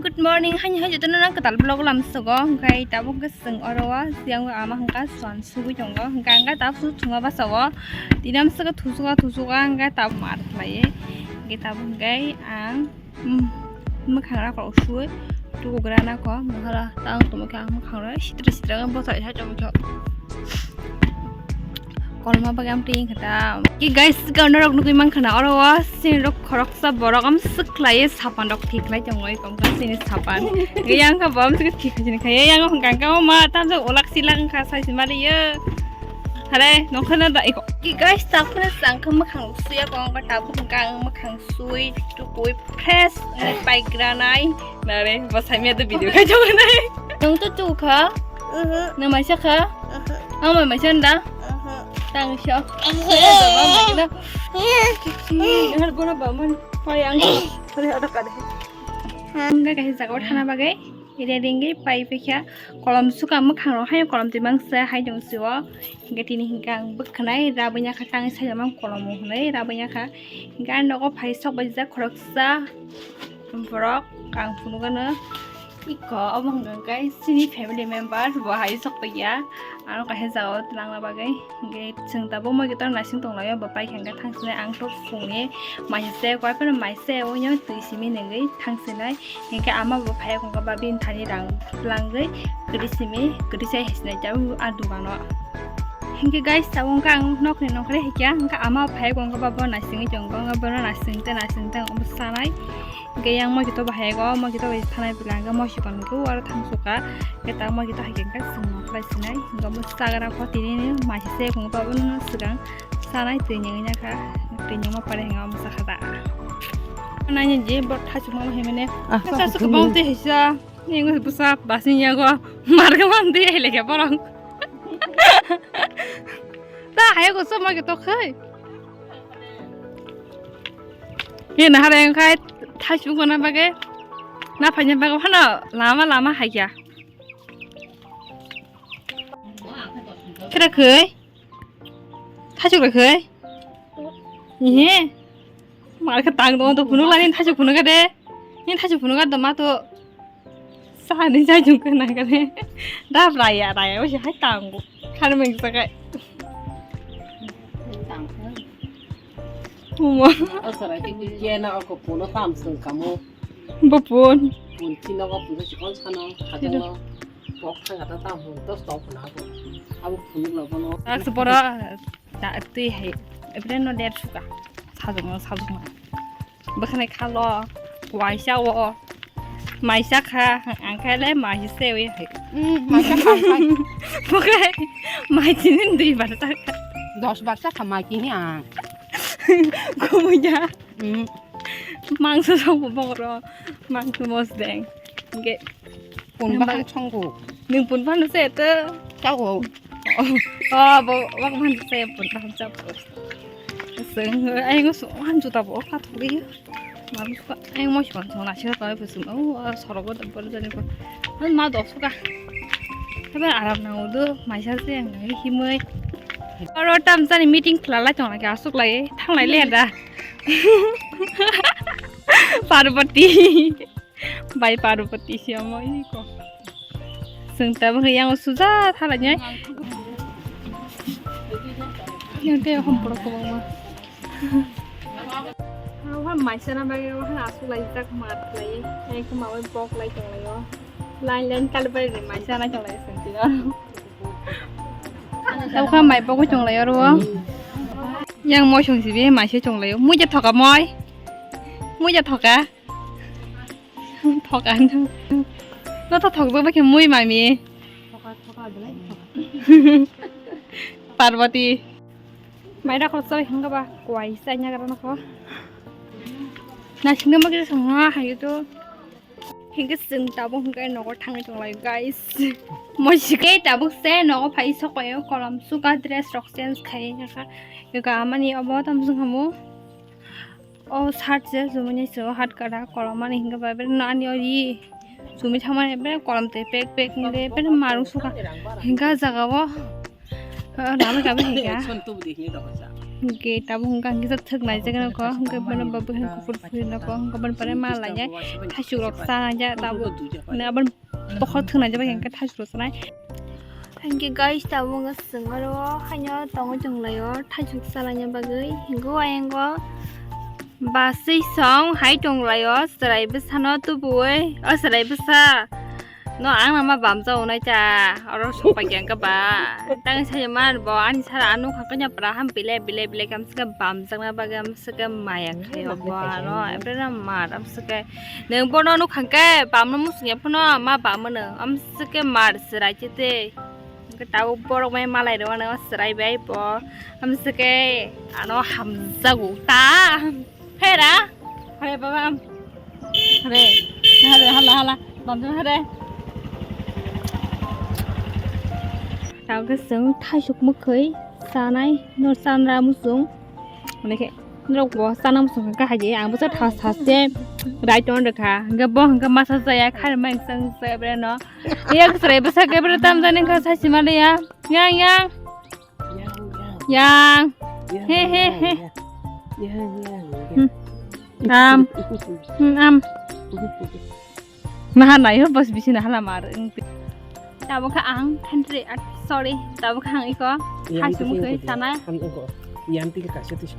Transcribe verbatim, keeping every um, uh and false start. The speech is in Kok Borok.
Good morning, haini hai jotono nang kwtal vlog lam sugo, hwnkhe tabuk khe chwng oro o, chwng ama hwnkha suan sugui tongo, hwnkhe ang khe tabuk thuma basa o, tinam sugo thusuga thusuga, hwnkhe tabuk mar khlaiwi, hwnkhe tabuk hwnkhe ang, mm, mwkhang rok sui tukugra nako, mwkhang rok tang tongmokhe ang mwkhang rok sitra sitra khe bwsai hai tongmokhe. Kolma bagwi amtwi wngkha ta. Ki guys, sikang norok nugwi mankha na oro o, sini rok khoroksa borok am swk khlaiwi sapan rok thik khlai tongo, ekong kha sini sapan. Yang kha bom swk thik khlai sini kha, yang kha kang kha ma tam jok olak silak wngkha sai sima liyo. Hare nongkha na da iko. Ki guys, ta khuna sang kha mwkhang sui ya kong ka tabuk kang mwkhang sui tukui fresh ni paigra nai. Nare bwsai miya da video khai jok nai. Nong to tu kha? Nang maisa kha? Ang mai maisa nda? Tang sio. Nang guna ba man. Payang. Pare ada kade. Hingke kaisa jaga o thana bagwi ready wngwi pai paikha. Kolom suka mwkhang rok hai kolom twi mangsa hai tong sio. Hingke tini hingke ang bwkhanai rabwi ya kha tang sai kolom hwnwi rabwi ya kha. Hingke ang nogo phai sok bai jak khoroksa borok ang phunukgano. Iko obo hwnka khe chini family member bo hai sok tongya, ano kaisa jaga o twlangna bagwi. Hingke chwng tabuk moi khe naising tonglaio, bo paikha hwnkhe thangsinai ang tok phungni maisa se koi phano maisa se oino twi simi nengwi thangsinai. Hingke ama bo phai hwnkha ba bini thani rang twlangwi kwrwi simi kwrwi sai hai sinai tabuk a dogano. Hingke guys tabuk hwnkha ang nokni nongkhorwi hai kha hwnkha ama phai hwnkha ba bo naisingwi tongo, bono naising tei naising tei omo sanai. Hingke yang moi kito bahai go, moi kito bai thanai pila hingke moi sikon go aro thang suka. Hingke ta moi kito hai khe hingke chwng no khlai sinai. Hingke omo chagra ko tini ni maisa se hwnkha obo no swkang sanai twi ni wngya kha. Twi ni ma pare hingke omo sakha da. Nai ni je bo thachuk ma himene. Ah, thachuk bang twi hisa. Ni ngus busa basing ya go. Mar ga man twi hai le khe borok. Ta hai go so moi kito khai. Ye nahar yang khai thachuk gona bagwi na phaina bagwi hano lama lama hai kya. Kira khai thachuk ra khai. Ihe. Mar kha tang dong to phunuk lani thachuk phunuk de. Ni thachuk phunuk do ma to. Sani jai jung khe nang khe. Dap raya raya bo hai tango. Khar meng sakai. Uma. Asara ki je na ko puno tam sung kamo. Bo pun. Pun chino ko puno chikon sano. Khajano. Bok thang ata tam hon to stop na ko. Abo phunuk lo bono. Ak se bora. Da twi hai. Ebre no der suka. Sajung sajung. Bwkhanai khalo, waisa o, maisa kha, ang khaile maisa se wi hai. Mm, maisa kha, ang khai. Bwkhai, mai chini dui bar ta kha. Dos bar ta kha mai chini ang. Kumuya. Mm. Mangso song bongro, mangso mos deng. Ge. Pun bahang chongo. Nung pun bahang se to. Chago. Oh, bo, wak man se pun bahang chago. Seng, ai ngo su han juta bo ka thuri. Mam su ka, ai mo su kan na sira ta bu sum. Oh, soro bo da bor jani ko. Han ma do su ka. Haba aram na udu, mai sa se ang himoi. Aro tam jani meeting khlala chong la ka suk lai, thang lai le da. Parvati. Bai Parvati si omo iko. Sung ta bang yang suja thala nyai. Yang te hom pura ko ma. Wa mai sana bai wa na asu lai jak mat lai. Ai ko ma bai bok lai tong lai yo. Line line kal bai mai sana tong lai sung ti. Tau kha mai bok tong lai ro. Yang mo sung si bi mai se tong lai yo. Mu ja thoka moi. Mu ja thoka. Thoka no. No to thok ba khe mui mami. Thoka, thoka, belai thoka. Parvati. Maida khoroksa bai hwnga ba kwai sai nya gara nokho. Na singa ma kisa songha hayu to. Hinga sing tabuk hinga nogo thangwi tonglai guys. Mo sike tabuk se nogo phai sokoyo kolom suka dress rok change khai naka. Yoga amani obo tam sung hamu. O shirt je chumui ni se o hat kada kolom mani hinke bai bere nani ori chumui thangmani bere kolom twi pek pek hinke bere marung suka hinke jaga o nana kabe hinke. Son tubu di hinke dok sa. Hwnkhe tabuk hwnkha hwnkhe thwk naijak nokho, hwnkhe bono bo bwkhani kuphur phuri nokho, hwnkhe bono pore ma laijak, thaichuk rok cha naijak tabuk. Hwnkhe aboni bokhorok thwk naijak bai hwnkhe thaichuk rok chanai. Hwnkhe guys, tabuk wngkha chwng oro haino tongo chwng laio thaichuk cha laina bagwi. Hwnkhe o ayang o baswi song hai tong laio chwrai bwsano tubuwi, o chwrai bwsa. No, ang nama bamjao nai ta, oro sokpai khe angkhe ba. Tang sai man bo, ani sara ano khakanya pra ham bile, bile, bile kam sike bamjakna bagwi am sike maya khayo bo ano, epre na mar am sike. Neng bono no khangke bamno musung ya phano ma bamano, am sike mar sirai chete. Angkhe tabo borok mai malai rw ano sirai bai bo, am sike ano hamjago ta. Hera, hare baba am. Hare, hare, hala, hala. Bamjang hare. Tang khe chwng thaisuk mwkhwi chanai, no chanra muchung. Hwnwi khe norok bo chana muchung kha hai di, ang bwsa tha saste rai ton rwkha. Hwnkhe bo hwnkhe masa chaya, kharma chwng chaya bre no. Yak chwrai bwsa khe bre tam jani kha sai sima le ya. Yang, yang. Yang. He, he, he. Hmm. Am. Hmm, am. Naha nayo bos bisi naha lama ar. Tabuk kha ang country, ah, sorry. Tabuk kha ang iko. Yang hasu tisi mukhe yang sana. Ham iko. Yang tisi kaisa tisi.